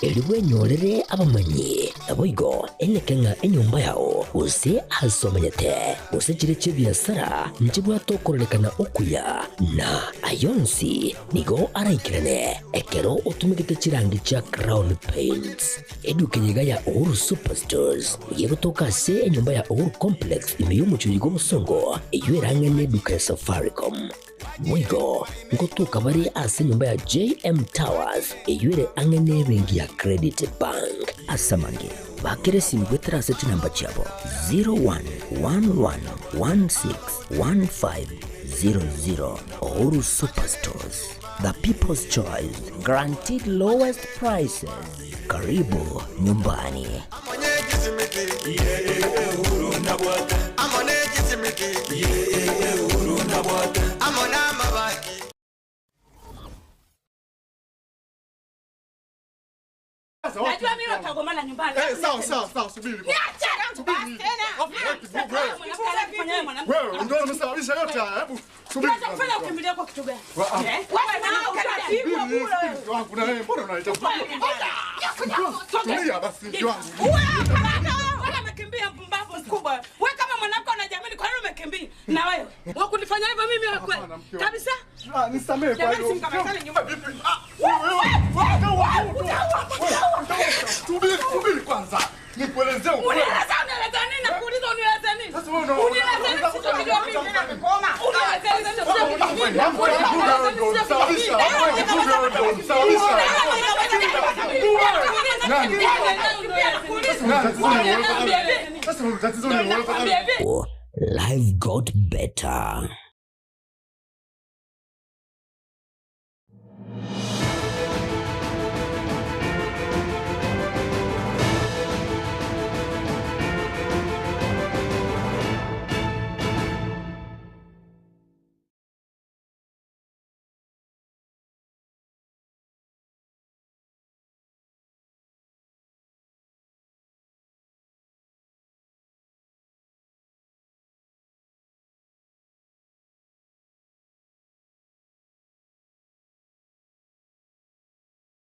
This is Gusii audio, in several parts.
Erio bwenyorere abamanyi, naboigo eneke ng'a enyomba yao, gose aase omenyete, gose chire chi'ebiasara nchibwate okororekana okuya, na ay'onsi nigo araikerane ekero otumegete chirangi chia Crown Paints. Eduka eye iga ya Uhuru Superstores nigo egotoka ase enyomba ya Uhuru Complex ime y'omochie oyo bw'obosongo, eyio erang'e neduka ya Safaricom. Boigo ngotoka bare ase enyomba ya JM Towers eyio ere ang'e nebenki ya Credit Bank. Ase amange, bakera esimi goetera ase chinamba chiabo 0111161500. Uhuru Superstores, the people's choice, guaranteed lowest prices. Karibu nyumbani. Najua mimi utagombana nyumbani. Eh, sawa sawa sawa, subiri. Niache Subiri. Basi tena. Wewe ndio umesababisha yote haya. Hebu subiri. Unataka ukimbilia kwa kitu gani? Wa- ah. Eh? Wewe na utapigwa Subiri, bure. subiri, mke wangu na wewe mbona unaleta Tulia basi mke wangu. Wewe hapana. Wewe umekimbia mpumbavu mkubwa. Wewe kama mwanamke unajiamini kwa nini umekimbia? Na wewe wewe kunifanya hivyo mimi wewe kweli? Hapana, mke wangu. Kabisa? Ah, nisamehe kwa Jamani, hiyo. simkamatane nyumba. Vipi? Ah, wewe, wewe, wewe, wewe, Subiri, subiri kwanza. Nikuelezee ukweli. Unieleza unieleza nini? Nakuuliza unieleza nini? Sasa wewe una- Unieleza nini? Sisi tujua mimi. Unieleza nini? Sisi tujua mimi. Sasa tatizo ni wewe. Life got better.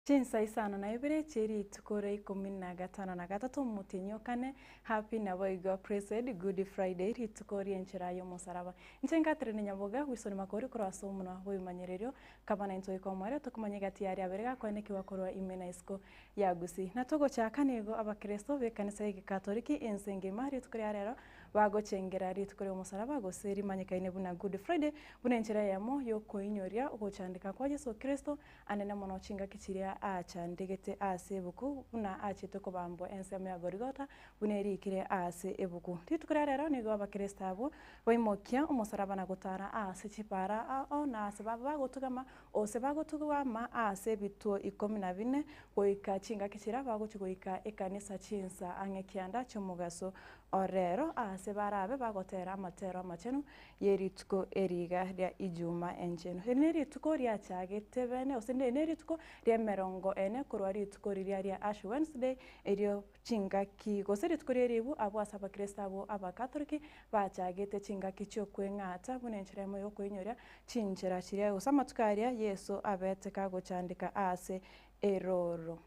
Chinsa isano na ibere chiri rituko 15 omotienyi okane happy naboigo blessed good friday rituko ria enchera ya omosaraba. Inche nkaterene nyaboga gwisoni makori korwa ase omonwa bwa kabana intwe ikomwere tokomanya egati yaria abere gakoenekiwa korwa ime na isiko ya Gusii. Na togochaka nigo abakristo ba ekanisa ya egekatoliki ense engima rituko ria rero bagochengera rituko ria omosaraba gose rimanyekaine buna good friday buna enchera eyemo yokoinyoria ogochandika kwa Yesu Kristo anene mono chingaki chiria achandegete ase ebuku buna achete kobambwa ensemo ya Golgotha buna erikire ase ebuku. Rituko ria rero nigo abakristo abwo baimokia omosaraba na gotara ase chipara ao na ase baba bagotugama ose bagotugama ase ebituo 14 goika chingaki chiria bagochi goika ekanisa chinsa ang'e kianda chiomogaso orero ase barabe bagotera amatero amachenu yerituko eriga ria ijuma enchenu. Eri ne rituko riachagete bene ose ne rituko ria emerongo ene korwa rituko riria ria Ash Wednesday erio chingaki gose rituko ria eribu abwo ase abakristo abwo abakatoliki bachagete chingaki chiokweng'ata buna enchera emo yokoinyoria chinchera chiria gose amatuko aria Yeso abete kagochandika ase eroro.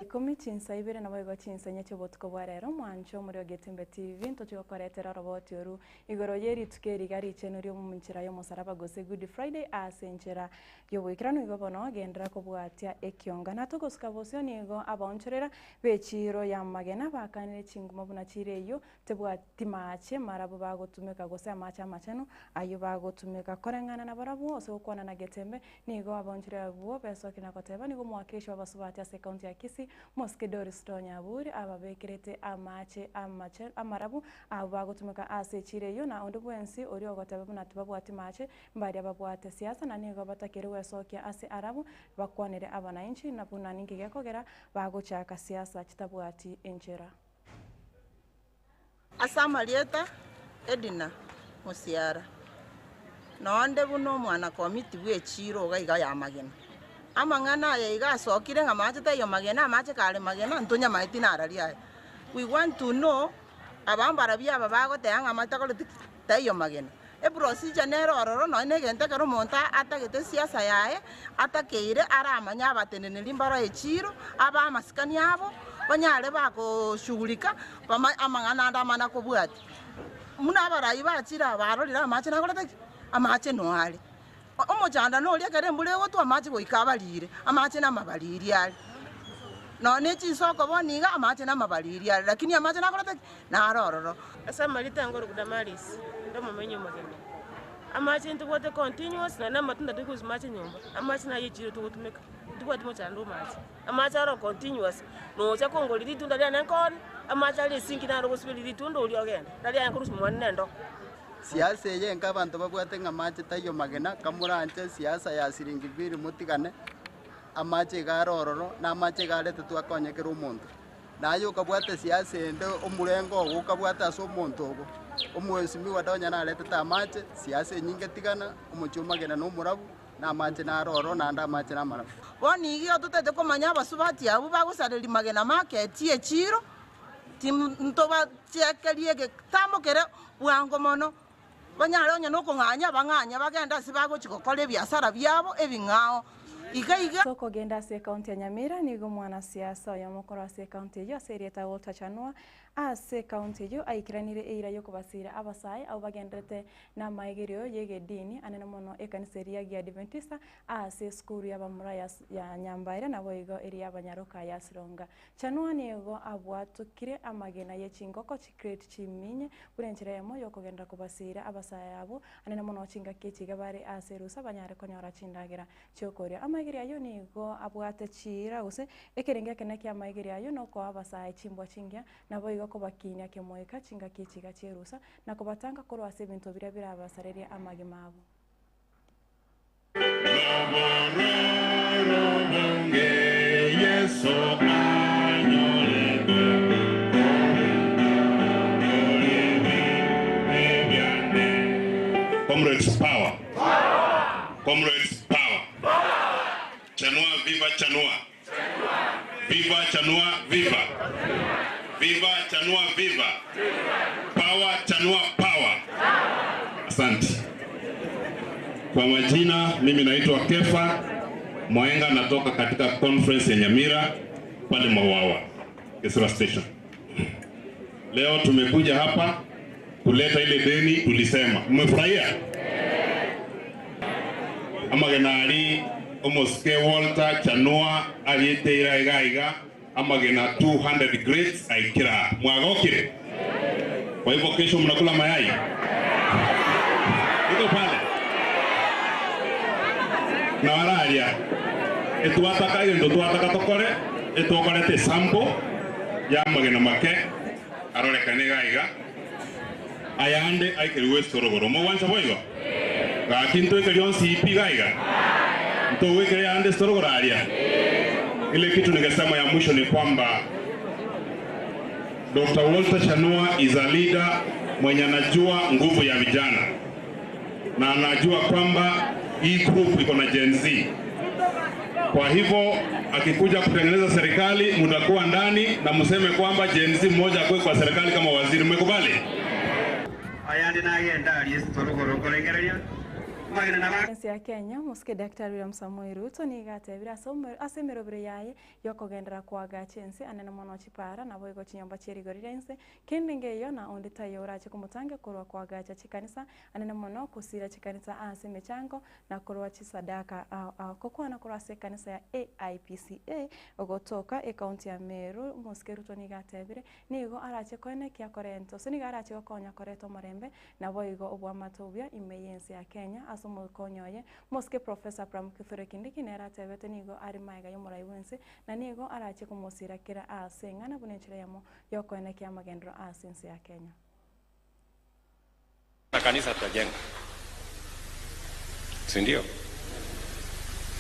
Ikumi chinsa ibere naboigo chinsa enye chiobotuko bwa rero mwancho omori o Getembe TV ntochigokoretera oroboti oru igoro ye rituko eriga richenu ria omonchera ya omosaraba gose Good Friday ase enchera yoboikeranu igo bono gendera kobwatia ekionga. Na togosuka bosio nigo abaonchorera bechiro ya magena bakanire chinguma buna chire eyio tebwati mache marabo bagotumeka gose amache amachenu ayio bagotumeka koreng'ana na barabwo ase gokwana na Getembe nigo abaonchorera abwo besokire na goteba nigo omwakilishi bw'abasubati ase ekaunti ya Kisii Mosike Doris Tonyaburi ababekerete amache amache amarabu abo bagotumeka ase echiro eyio na onde bwensi oria ogoteba buna tibabwati mache mbaria babwate siasa na nigo batakire gwesokia ase arabu bakwanire abananchi na buna ninki gekogera bagochaka siasa chitabwati enchera. Ase amarieta Edina Musiara. Nonde buna omwana komiti bw'echiiro iga iga y'amagena. Amang'ana aya iga asokire ng'a amache taiyo magena, amache kare magena, ntonyamaeti narari aya. We want to know abambarabia aba bagoteba ng'a amache takoreti ki? Taiyo magena. Eprocedure nere ororo nonya na egento ekero omonto atagete esiasa yaye, atakeire aramanye abateneneri mbaro echiiro, abe amasikani abo, banyare bagoshughulika, bamanye amang'ana ande amana kobwatia. Buna abarai bachire aba barorire amache nakorete ki? Amache noyo are. Omochando noria ekero embura egotwa amache goika abarire, amache namabariri are. Nonya ne chinsoko bono iga amache namabariri are, lakini amache nakorete ki? Naro ororo. Ase amarita angorokwa Damaris, inde omomenyi omogeni. Amache ntobwate continuous, naende amatunda tokorusia amache nyomba, amache naye echiro togotumeka, ntobwati mochando o mache. Amache aro continuous, nocha kongori ritunda riane nkone, amache are esinki naro ogosiberia ritunda oria ogende, tari aye nkorusia mwane nendoo. Siasa eye enka abanto babwate ng'a amache taiyo magena, kamoranche siasa ya siringi mbiri motigane, amache iga are ororo, na amache iga aretetwe akonye kera omonto. Naye okabwata siasa ende omorengo ogo okabwata ase omonto ogo, omwesimigwa nonya naretete amache, siasa enyinge tigana, omochie omagena na omorabu, na amache naro ororo, naende amache namarabu. Bono igo totagete komanya abasubati abwo bagosareria magena maketie echiro, Ntobachekerie egetambo kere bwango mono, banyare onye nokong'anya bang'anye bagende ase bagochia gokora ebiasara biabo ebing'ao. Iga iga. Tokogenda ase ekaunti ya Nyamira, nigo omwanasiasa oyomo korwa ase ekaunti eyio ase erieta Walter Chanua ase ekaunti eyio aikeranire eira yokobasiira abasae abwo bagenderete namaegerio y'egedini anene mono ekanisa eria y'Adventista ase esukuru y'abamura ya Nyambaire naboigo eria y'abanyaroka ya Sironga. Chanua nigo abwatokire amagena ye chingoko chicrate chiminye buna enchera eyemo y'okogenderera kobasiira abasae abwo, anene mono chingaki echi iga bare ase erusa banyare konyora chindagera chi'okoria. Amaegerio ayio nigo abwate chiira gose ekerengo ekenene ki'amaegerio ayio nokoa abasae chimbwa chingiya, naboigo kobakinia kemoika chingaki echi iga chi'erusa, na kobatanga korwa ase ebinto biria birabasarerie amagima abo. Comrades power. Comrades power. Chanua viva chanua. Viva chanua viva. Viva chanua viva. Power chanua power. Asante. Kwa majina mimi naitwa Kefa Mwaenga, natoka katika conference ya Nyamira pale Mawawa Gesura Station. Leo tumekuja hapa kuleta ile deni tulisema. Mmefurahia? Amagena ari omosike Walter Chanua ariete ira iga iga amagena 200 grades aikira. Mwagokire? Kwa hivyo kesho mnakula mayai. Iko pale. Na wararia. Etwataka egento twataka tokore, etwakorete esample ya amagena make arorekane iga iga ayande aikerigwe esorogoro. Mogwancha boigo? Gaki ntwekeri onsi pi iga iga? Ntogwekera ayande esorogoro aria? Ile kitu ningesema ya mwisho ni kwamba Dr. Walter Chanua is a leader mwenye anajua nguvu ya vijana na anajua kwamba hii group iko na Gen Z. Kwa hivyo akikuja kutengeneza serikali mtakuwa ndani na mseme kwamba Gen Z mmoja akuwe kwa serikali kama waziri. Mmekubali? Ayande nagenda aria esitoro nkorengereria amagena na Ense ya Kenya, Omosike Daktari William Samoei Ruto nigo atebire ase ase emerobere yaye yokogenderera koagacha ense anene mono chipara naboigo chinyomba chie rigori ria inse, kende nkeiyo na onde taiyo orache komotangia korwa koagacha chikanisa anene mono kosira chikanisa ase emechango na korwa chisadaka ao ao. Kokwana korwa ase ekanisa ya AIPCA ogotoka ecounty ya Meru, Omosike Ruto nigo atebire nigo arache koenekia korenta gose nigo arache gokonya koreta omorembe Naboigo oboamate obuya ime y'ense ya Kenya ase omokonyi oye, Omosike Professor Abraham Kithure Kindiki nere atebete nigo are magega y'omorai bw'ense na nigo arache komosira kera aase eng'ana buna enchera eyemo y'okoenekia amagenderero ase ense ya Kenya. Na kanisa tutajenga, si ndio?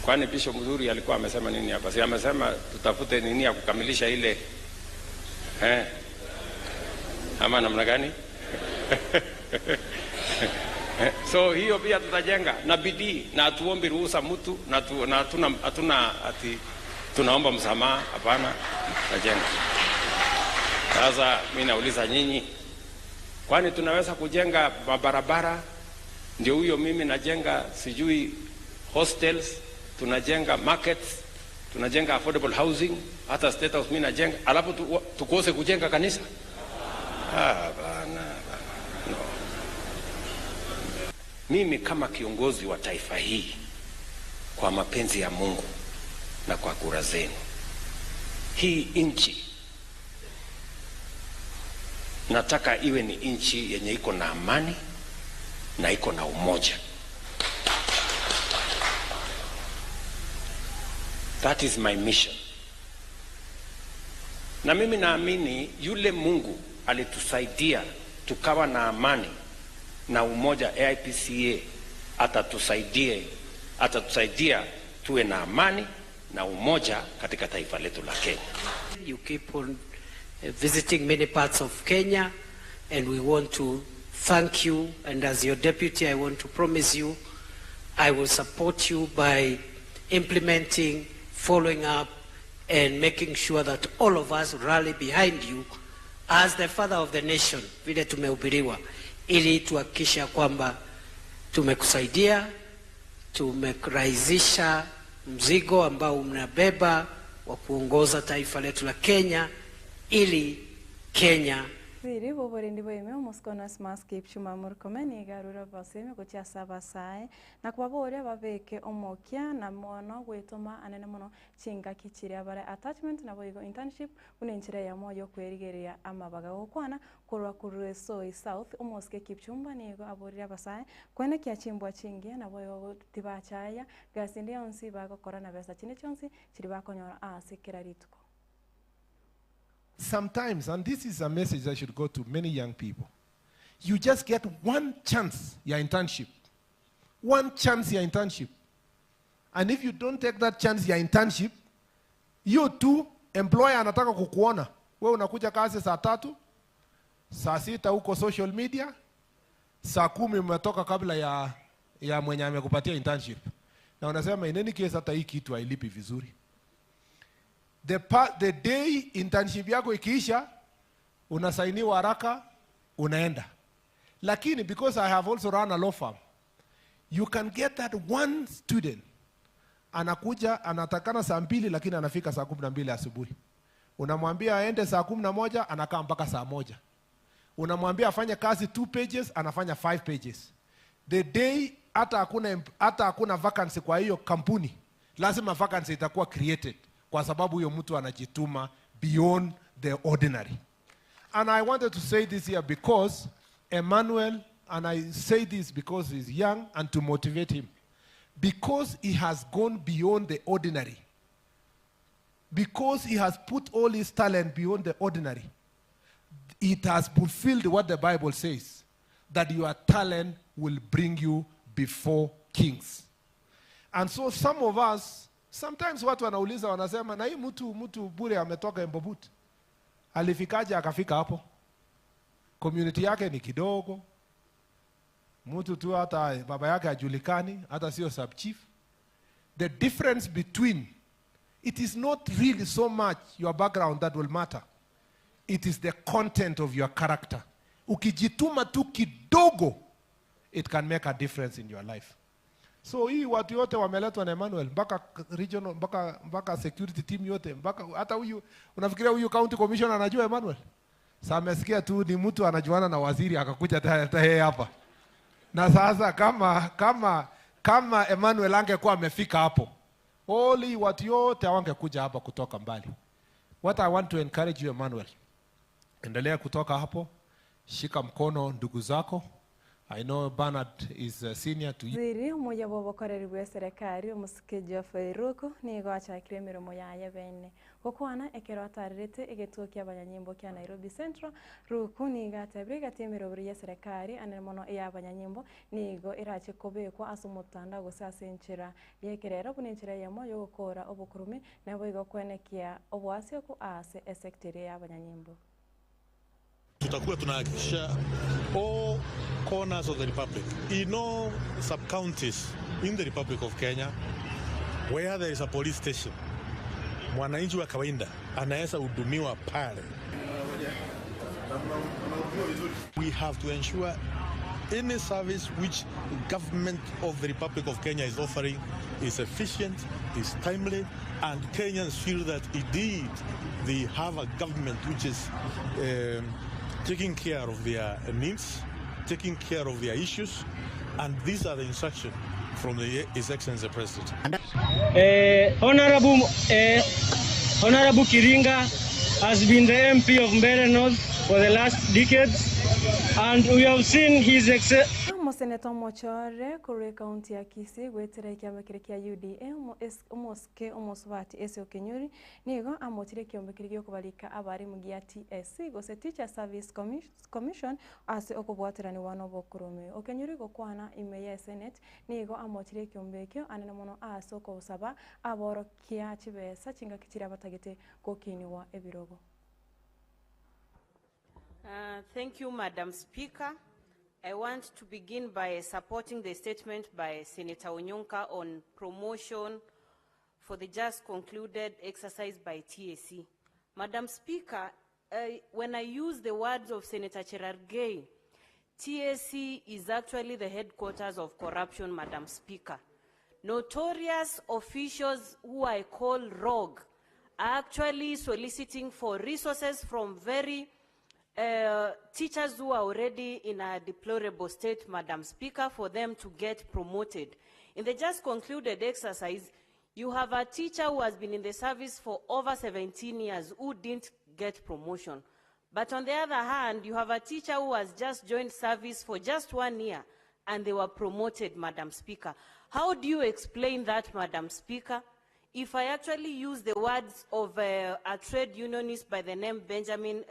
Kwani Bishop Mzuri alikuwa amesema nini hapa? Si amesema tutafute nini ya kukamilisha ile eh, ama namna gani? So hiyo pia tutajenga na bidii na hatuombi ruhusa mtu na tu, na hatuna hatuna ati tunaomba msamaha, hapana, tutajenga. Sasa mi nauliza nyinyi, kwani tunaweza kujenga mabarabara? Ndio huyo mimi najenga sijui hostels, tunajenga markets, tunajenga affordable housing, hata state house mimi najenga, alafu tu, tukose kujenga kanisa? Ah, bana, bana, no. Mimi kama kiongozi wa taifa hii, kwa mapenzi ya Mungu na kwa kura zenu, hii nchi nataka iwe ni nchi yenye iko na amani na iko na umoja. That is my mission. Na mimi naamini yule Mungu alitusaidia tukawa na amani na umoja AIPCA atatusaidie, atatusaidia tuwe na amani na umoja katika taifa letu la Kenya. You keep on visiting many parts of Kenya, and we want to thank you. And as your deputy, I want to promise you I will support you by implementing, following up, and making sure that all of us rally behind you as the father of the nation, vile tumehubiriwa, ili tuhakikisha kwamba tumekusaidia, tumerahisisha mzigo ambao mnabeba wa kuongoza taifa letu la Kenya ili Kenya Siri boborendi boime omosko Onesmus Kipchumba Murkomen igarura baseme gochia ase abasae na kobaboria babeke omokia na mono gwetoma anene mono chingaki chiria bare attachment nabo igo internship buna enchera eyemo ya okwerigereria amabaga gokwana korwa Kuresoi South omosike Kipchumba nigo aborire abasae kwenekia chimbwa chingiya nabo igo tibachaya gasi ende yonsi bagokora na besa chinde chionsi chiri bakonyora ase kera rituko. Sometimes, and this is a message that should go to many young people, you just get one chance, your internship. One chance, your internship. And if you don't take that chance, your internship, you too, employer anataka kukuona. Wewe unakuja kazi saa tatu, saa sita huko social media, saa kumi umetoka kabla ya, ya mwenye amekupatia internship. Na unasema in any case hata hii kitu hailipi vizuri. The, pa, the day internship yako ikiisha, unasainiwa haraka, unaenda. Lakini because I have also run a law firm, you can get that one student anakuja anatakana saa mbili lakini anafika saa kumi na mbili asubuhi. Unamwambia aende saa kumi na moja anakaa mpaka saa moja. Unamwambia afanye kazi two pages anafanya five pages. The day hata hakuna hata hakuna vacancy kwa hiyo kampuni, lazima vacancy itakuwa created kwa sababu huyo mtu anajituma beyond the ordinary. And I wanted to say this here because Emmanuel, and I say this because he's young and to motivate him, because he has gone beyond the ordinary, because he has put all his talent beyond the ordinary, it has fulfilled what the Bible says that your talent will bring you before kings. And so some of us, sometimes watu wanauliza wanasema, na hii mtu mtu bure ametoka Embobut, alifikaje akafika hapo? Community yake ni kidogo, mtu tu hata baba yake hajulikani, hata sio sub chief. The difference between it is not really so much your background that will matter. It is the content of your character. Ukijituma tu kidogo, it can make a difference in your life. So hii watu yote wameletwa na Emmanuel mpaka regional mpaka mpaka security team yote mpaka hata huyu unafikiria huyu county commissioner anajua Emmanuel? Sasa amesikia tu ni mtu anajuana na waziri akakuja hata yeye hapa. Na sasa kama kama kama Emmanuel angekuwa amefika hapo, oli watu yote hawangekuja hapa kutoka mbali. What I want to encourage you Emmanuel, endelea kutoka hapo, shika mkono ndugu zako. I know Bernard is a senior to you. Ziri omoya bwa obokoreri bwa eserekari omosike Geoffrey Ruku nigo achakire emeremo yaye bene gokwana ekero atarerete egetuo kia abanyanyimbo kia Nairobi Central Ruku nigo atebire egati emeroberi ya eserekari ane mono eya abanyanyimbo nigo erache kobekwa ase omotandao gose ase enchera ya ekerero buna enchera eyemo ya ogokora obokurume nabo igo kwenekia oboasi oko ase esector ya abanyanyimbo. Tutakuwa tunahakikisha all corners of the republic, in all sub-counties in the Republic of Kenya where there is a police station, mwananchi wa kawaida anaweza hudumiwa pale. We have to ensure any service which government of the Republic of Kenya is offering is efficient, is timely, and Kenyans feel that indeed they have a government which is um, taking care of their needs, taking care of their issues, and these are the instructions from the, His Excellency the President. Honorable, Honorable Kiringa has been the MP of Mbeere North for the last decades, and we have seen his ex- Omoseneto omochore korwa ekaunti ya Kisii goetera ekiama keria kia UDA omosike omosubati Esau Kinyuri nigo amochire ekiombe keria giokobarika abarimu gia TSC gose Teacher Service Commission ase okobwateranigwa na obokorome. Okenyuri gokwana ime ye Senate nigo amochire ekiombe ekio anene mono ase okosaba aborokia chibesa chingaki chiria batagete gokinigwa ebirogo. Thank you, Madam Speaker. I want to begin by supporting the statement by Senator Onyonka on promotion for the just concluded exercise by TSC. Madam Speaker, when I use the words of Senator Cherargei, TSC is actually the headquarters of corruption, Madam Speaker. Notorious officials who I call rogue are actually soliciting for resources from very teachers who are already in a deplorable state, Madam Speaker, for them to get promoted. In the just concluded exercise, you have a teacher who has been in the service for over 17 years who didn't get promotion. But on the other hand, you have a teacher who has just joined service for just 1 year and they were promoted, Madam Speaker. How do you explain that, Madam Speaker? If I actually use the words of a trade unionist by the name Benjamin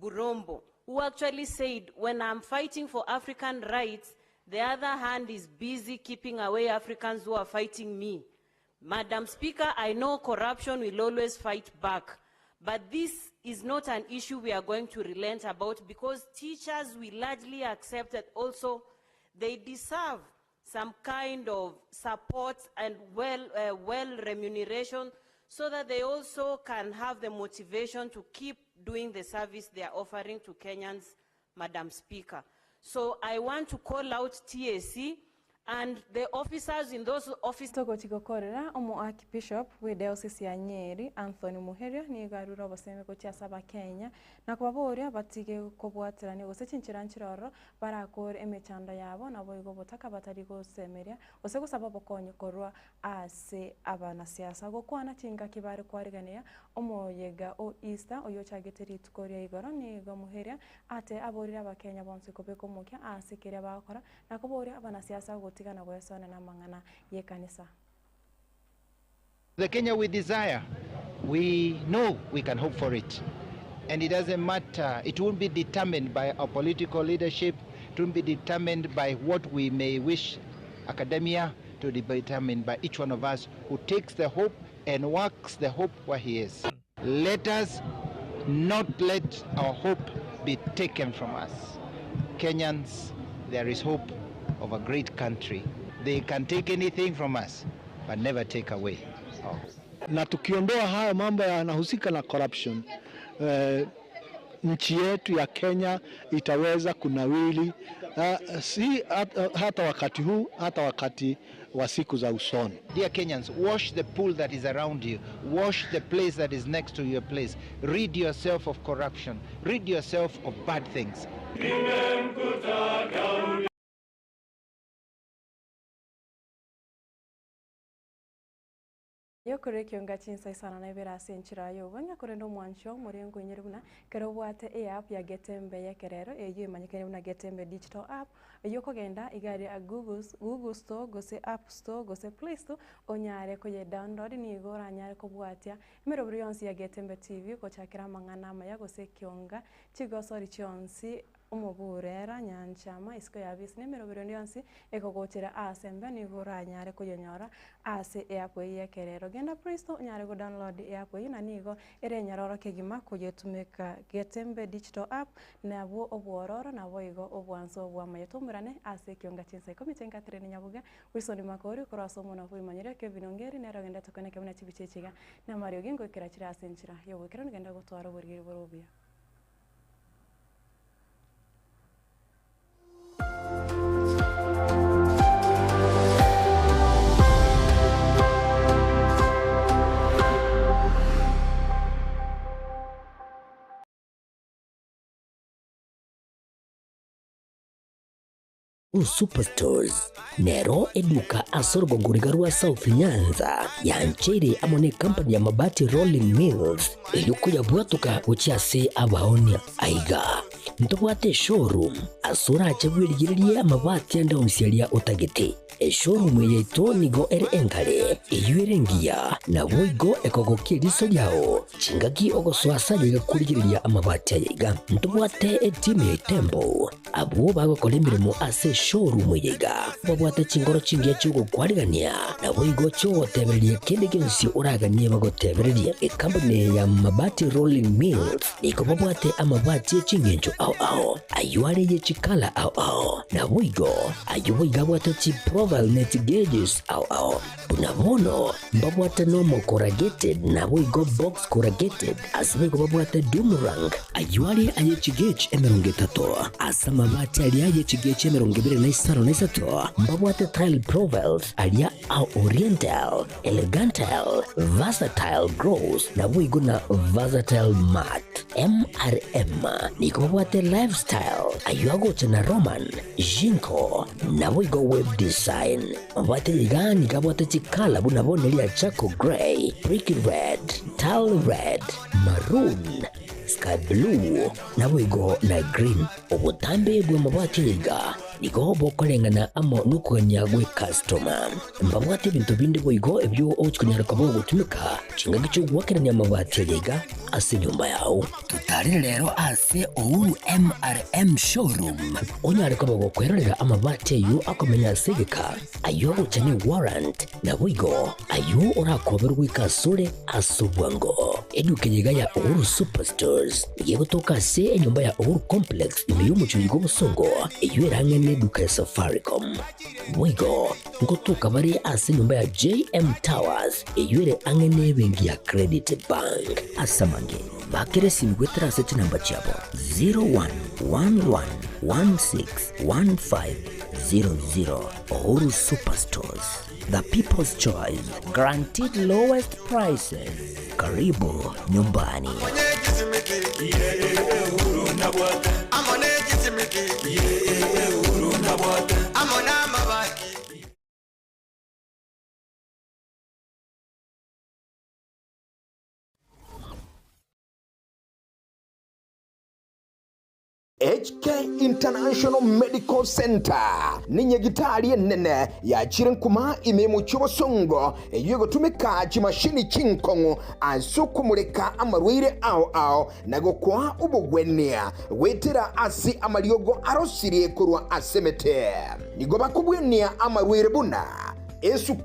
Burombo, who actually said, when I'm fighting for African rights, the other hand is busy keeping away Africans who are fighting me. Madam Speaker, I know corruption will always fight back, but this is not an issue we are going to relent about, because teachers will largely accept that also they deserve some kind of support and well remuneration so that they also can have the motivation to keep doing the service they are offering to Kenyans, Madam Speaker. So I want to call out TSC and the officers in those offices. Togochigokorera omo Archbishop we diocese ya Nyeri Anthony Muheria nigo arure obosemi gochia ase abakenya na kobaboria batige kobwaterania gose chinchera nchiroro barakore emechando yabo nabo igo botaka batari gosemeria gose gosaba obokonyi korwa ase abanasiasa gokwana chingaki bare kwarigania omoyega o Easter oyo ochagete rituko ria igoro nigo Muheria ate aborire abakenya bonsi kobeka omokia ase keria bagokora na koboria abanasiasa gotigana goesona na mang'ana ye kanisa. The Kenya we desire, we know we can hope for it. And it doesn't matter, it won't be determined by our political leadership, it won't be determined by what we may wish academia, to be determined by each one of us who takes the hope and works the hope where he is. Let us not let our hope be taken from us. Kenyans, there is hope of a great country. They can take anything from us, but never take away our hope. Na tukiondoa hayo mambo yanahusika na corruption, nchi yetu ya Kenya itaweza kunawili, si hata wakati huu, hata wakati wa siku za usoni. Dear Kenyans, wash the pool that is around you. Wash the place that is next to your place. Rid yourself of corruption. Rid yourself of bad things. Yokore kionga chinsa isana na ibere ase enchera ya obong'e korende omwancho omorengo oinyore buna kero obwate eapp ya Getembe yekerero eywo emanyekere buna Getembe digital app eywo okogenda igari a Google Store gose App Store gose Play Store onyare koye download nigo oranyare kobwatia emeroberi yonsi ya Getembe TV gochakera amang'ana amaya gose kionga chigosori chionsi. Omoburera, Nyanchama, isiko ya bisi, na emeroberi onde yonsi ekogochera aase embe nigo oranyare koyenyora ase eapp eyio y'ekerero. Genda Play Store onyare godownload eapp eyio na nigo ere enyororo kegima koyetumeka. Getembe Digital App nabwo obwororo naboigo obwanso bw'amaye. Toumerane ase ekionga chinsa ikomi chiaingatire na nyabuga. Wilson Makori korwa ase omonwa bw'oimanyire Kevin Ongeri nere ogendete koeneka buna chibicha echi iga namariogi ngoikera chire ase enchera y'ogoikera nogenda gotwara oborigeri bore obuya. Superstores nero eduka ase orogongo riga rwa South Nyanza yancheire amo ne company ya Mabati Rolling Mills erio koyabwatoka gochia ase abaonia. Aiga ntobwate eshowroom ase orache bwerigererie amabati ande onsi aria otagete. Eshowroom eye yaito nigo ere engare, eyio ere engiya, naboigo ekogokia eriso riao chingaki ogosoa ase ayaiga korigereria amabati ayaiga. Ntobwate etimu ya Itembo Abwo bagokora emeremo ase eshowroom eye iga babwate chinkoro chingiya chi'ogokwarigania, naboigo chi'ogotebereria kende gionsi oraganie bagotebererie. Ekampuni eye ya Mabati Rolling Mills nigo babwate amabati e chingencho ao ao, ayio are ye chikala ao ao, naboigo ayio boigo abwate chiprofile ne chigeges ao ao. Buna bono mbabwate normal corrugated naboigo box corrugated, ase boigo babwate doomerang, ayio are aye chigauge 30, ase amabati aria aye chigauge 23 mbabwate tile profiles aria a oriental, elegantile, versatile gloss naboigo na versatile matte. MRM nigo babwate lifestyle, ayio agocha na Roman, Jinko, naboigo web design. Mabwate iga nigo abwate chikala buna bono ria charcoal grey, brick red, tile red, maroon, sky blue, naboigo na green. Obotambe bw'amabati aya iga nigo bokoreng'ana amo nokogania gw'ecustoma. Mbabwate ebinto binde boigo ebio ogochia konyara koba ogotumeka chingaki chi'ogoakerania amabati aya iga ase enyomba yao. Totarere rero ase Uhuru MRM Showroom onyare koba gokwerorera amabati ayio akomenya ase egeka, ayio agocha ne warrant, naboigo ayio orakoberwe goika asore ase obwango. Eduka eye iga ya Uhuru Superstores nigo egotoka ase enyomba ya Uhuru Complex ime y'omochie oyo bw'obosongo eyio ere ang'e neduka ya Safaricom. Boigo ngotoka bare ase enyomba ya JM Towers eyio ere ang'e nebenki ya Credit Bank. Ase amange, bakera esimi goetera ase chinamba chiabo 0111161500. Uhuru Superstores, the people's choice, guaranteed lowest prices. Karibu nyumbani. HK International Medical Centre nenyagitari enene yachire nkuma ime y'omochie obosongo eyio egotumeka chimashini chinkong'u ase okomoreka amarwaire ao ao na gokoa obogwenia goetera ase amariogo arosirie korwa ase emete. Nigo bakobwenia amarwaire buna esukari.